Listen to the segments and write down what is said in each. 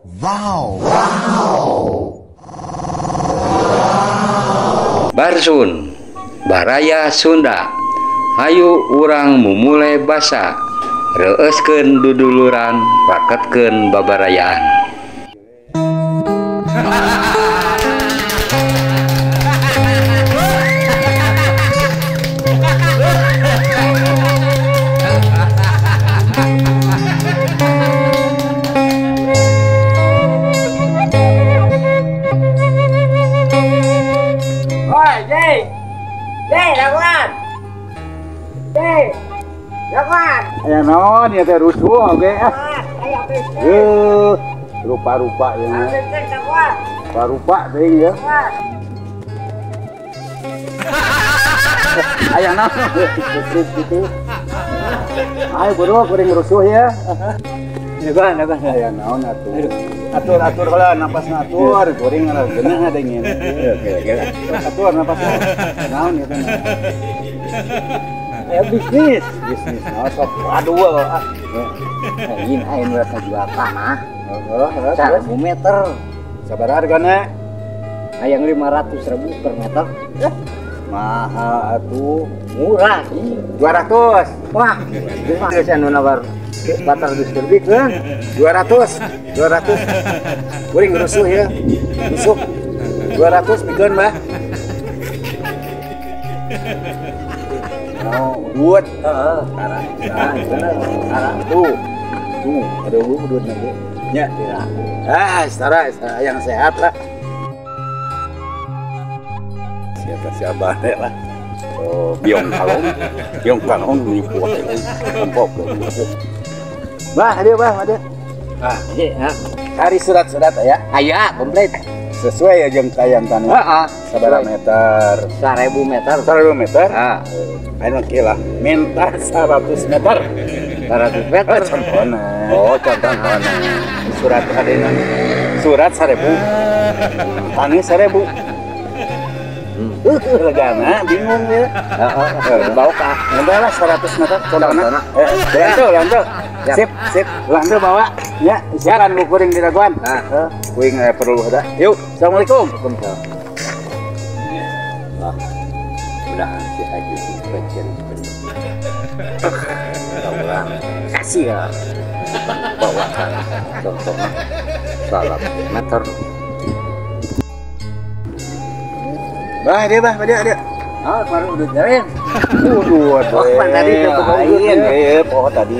Wow. Wow. Barsun, Baraya Sunda. Hayu urang mumule basa, reueuskeun duduluran, raketkeun babarayaan. Oi, Jay. Jay, lakukan. Jay, lakukan. Aya naon ya teh rusuh oge ah. Rupa-rupa ya. Rupa-rupa teuing ya. Aya naon gitu. Ayo buru kuring rusuh ya. Leban, leban. Aya naon atuh. Atur-atur heula napasna atur, kuring geunah dingin. Atur napasna. Naon ieu teh? Aya bisnis, bisnis naon sok aduh ah. Lain aya nu rek jual tanah. Heeh, 1000 meter. Sabaraha hargana? Hayang 500.000 per meter. Mahal atuh. Murah. 200. Wah, geus anu nawar 400 lebih kan? 200. 200. Kuring rusuh ya. Rusuh. 200 mikeun mah. Oh, duit. Heeh. Arah. Bener. Arah tuh. Tuh, ada duit nanti. Nya. Ah, setara yang sehat lah. Siapa siapa lah. Oh, biong kalong nipu kompok. Bah, ada bah, ada. Ah, iya. Hari surat-surat ya? Aya, komplit. Sesuai ya jeung kayan tanah. Heeh. Sabaraha meter? 1000 meter. 1000 meter? Heeh. Anu kieu lah, minta 100 meter. 100 meter. Oh, contohna. Oh, contohna. Surat adena. Surat 1000. Tanah 1000. Regana bingung ya. Heeh, bau ka. Enggak lah 100 meter contohna. Lanjut, lanjut. Sip, sip. Lanjut bawa. Ya, siaran ku kuring di daguan. Heeh. Kuring perlu ada. Yuk, assalamualaikum. Waalaikumsalam. Wah, udah si Haji si kecil bener. Orang kasih ya. Bawa contohnya salam meter. Bah, dia bah, dia dia. Ah, baru udah jalan. Udah, oh, tadi itu lain, oh tadi.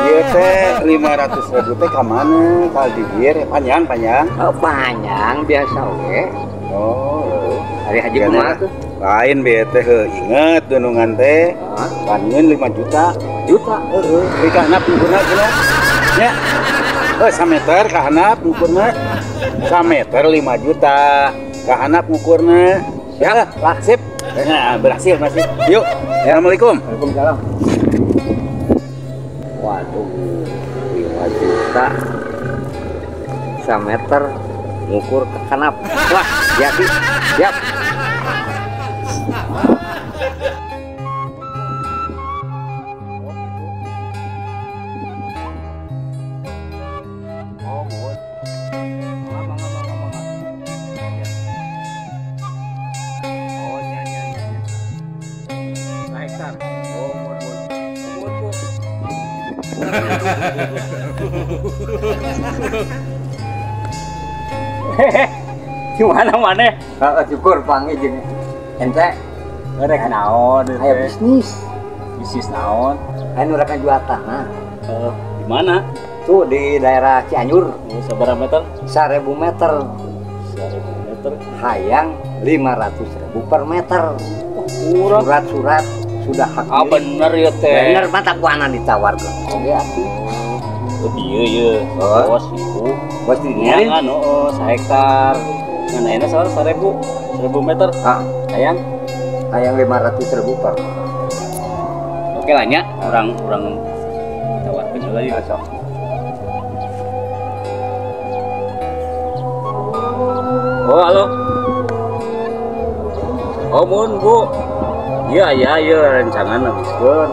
Ieu teh 500.000 teh ka mana? Ka didieu panjang, panjang. Oh, panjang biasa we. Oh, hari haji kumaha tuh? Lain be teh heuh inget dunungan teh. Panjeun 5 juta. Juta. Heeh, di ka handap ngukurna cenah. Nya. Heuh, sameter ka handap ngukurna. Sameter 5 juta. Ka handap ngukurna. Ya, lah, sip. Nah, berhasil masih. Yuk, assalamualaikum. Waalaikumsalam. Waduh, 5 juta sameter ngukur ke kanap. Wah, jadi siap. Oh, hehehe, gimana mana? Syukur panggil jeung ente. Rek naon? Aya bisnis. Bisnis naon? Aya nu rek jual tanah. Di mana? Tuh di daerah Cianjur. Oh, sabaraha meter? 1000 meter. 1000 meter. Hayang 500.000 per meter. Oh, surat-surat sudah hak. Ah, bener ya teh. Bener mata kuana ditawarkeun. Oke atuh. Oh, iya iya. Bos ibu. Bos di dinya kan, oh, sahektar. Ngan ayeuna sabaraha 1000 meter. Ah, hayang hayang 500.000 per. Oke lah nya, urang tawarkeun heula yeuh. Sok. Oh, halo. Oh, mun Bu. Iya, iya, iya, rencangan habiskeun.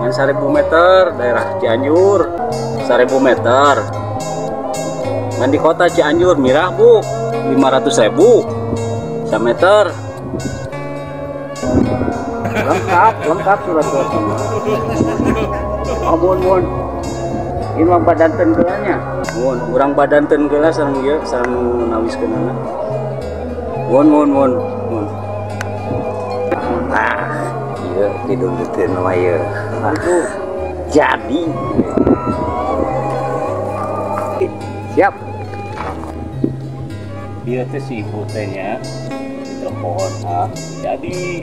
Ngan 1000 meter daerah Cianjur. 1000 meter. Ngan di kota Cianjur mirah Bu, 500.000 sameter. Lengkap, lengkap surat-surat semua. Oh, muhun. Ini mah badanten geula nya. Muhun, urang badanten geula sareng ieu sareng nawiskeunana. Muhun, muhun, muhun. Nah, ieu didungduteun mah ieu. Aduh, jadi. Siap. Dia teh si ibu teh nya ditelepon. Jadi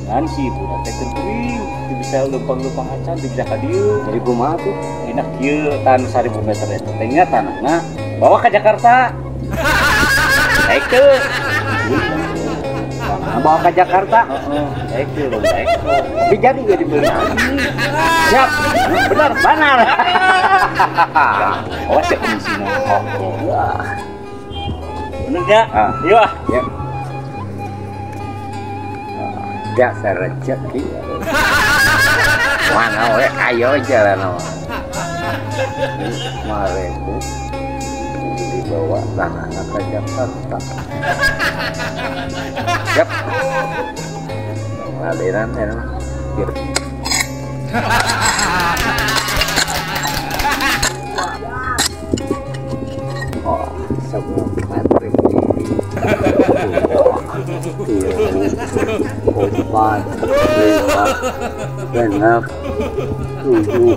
ngan si ibu teh teuing teu bisa leumpang-leumpang acan, teu bisa ka dieu. Jadi kumaha tuh? Enak kieu tan 1000 meter eta teh nya tanahna bawa ke Jakarta. Naik teu. Bawa ke Jakarta. Heeh, naik teu, naik. Tapi jadi ge dibeli. Siap. Benar, benar. Awas ya komisinya. Oke. Bener ya? Iya. Ya. Dasar rezeki. Mana we ayo jalan mah. 5.000 dibawa tanahna ke Jakarta. Siap. Ngaliran ya. Oh, sebelum meter 2, 3, 4, 5, 6, 7,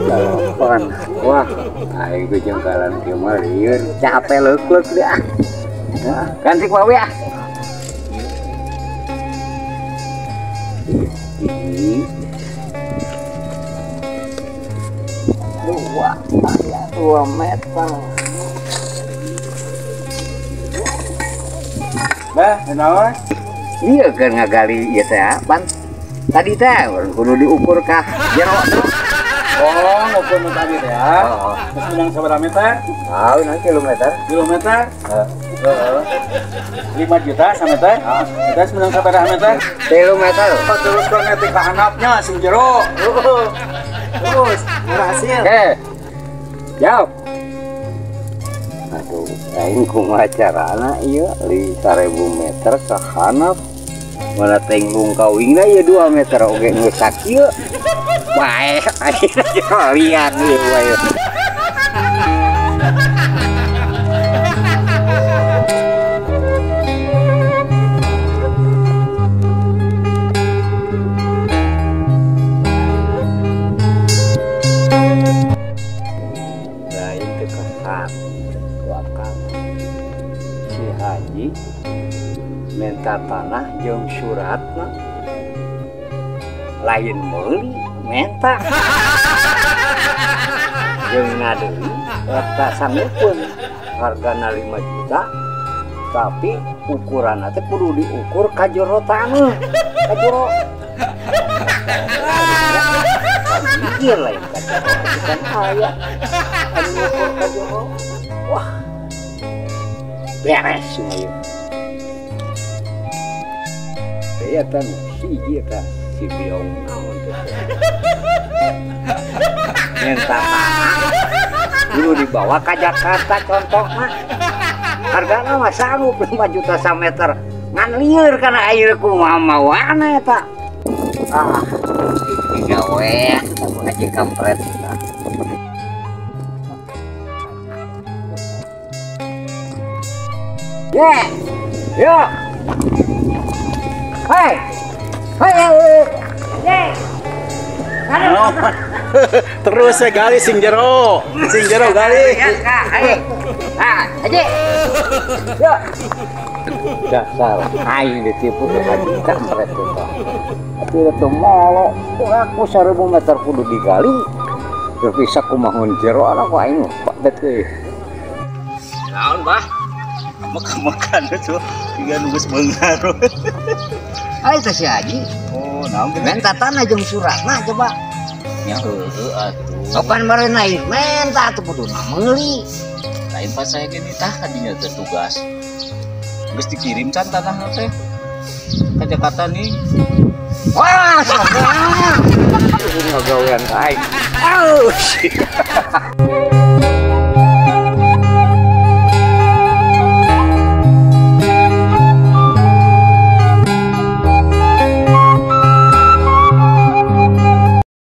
8. Wah, aing ku jengkalan kieu mah lieur, capek leuk-leuk deh. Ganti ku awe ah. 1, 2, 2 meter. Bah, naon? Iya keur ngagali ieu teh, pan. Tadi teh kudu diukur kah jero. Oh, ngukur nu tadi teh ya. Heeh. Terus menang sabaraha meter? Ah, nanti kilometer. Kilometer? Heeh. 5 juta sameter? Heeh. Terus menang sabaraha meter? 3 meter. Oh, terus kau ngetik ka handapnya sing jero. Terus, berhasil. Oke. Jawab. Aduh, aing kumaha carana ieu li 1000 meter ka handap. Mana tenggung kawingna ieu 2 meter oge geus sakieu. Bae, aing lian ieu wae. Lain teu kakat. Si Haji minta tanah jeung suratna lain meuli menta jeung nadeui eta sanggupeun hargana 5 juta tapi ukuranna teh kudu diukur ka jero taneuh ka jero mikir lain ka jero kan aya anu ngukur ka jero. Wah, beres semua ieu. Ya tan si eta si biong naon teh. Minta tanah dulu dibawa ke Jakarta contohna. Hargana mah sanggup 5 juta sameter. Ngan lieur kana air kumaha mawana eta. Ah, digawe haji kampret. Ya. Ya. Hei. Hei. Hei. Terus saya gali sing jero. Sing jero gali. Ah, Haji. Yo. Dasar aing ditipu ku haji kampret eta. Atuh teu molo, aku 1000 meter kudu digali. Teu bisa kumaha jero anak ku aing padet euy. Naon, Bah? Makan-makan itu tiga nunggu beunghar. Ai teh si Haji. Oh, naon menta tanah jeung suratna coba. Nya heueuh atuh. Sopan meureun lain menta atuh kudu meuli. Lain pas saya gini tah kadinya teh tugas. Geus dikirim can tanahna teh ka Jakarta nih. Wah, sok. Ngagawean ka aing. Aus.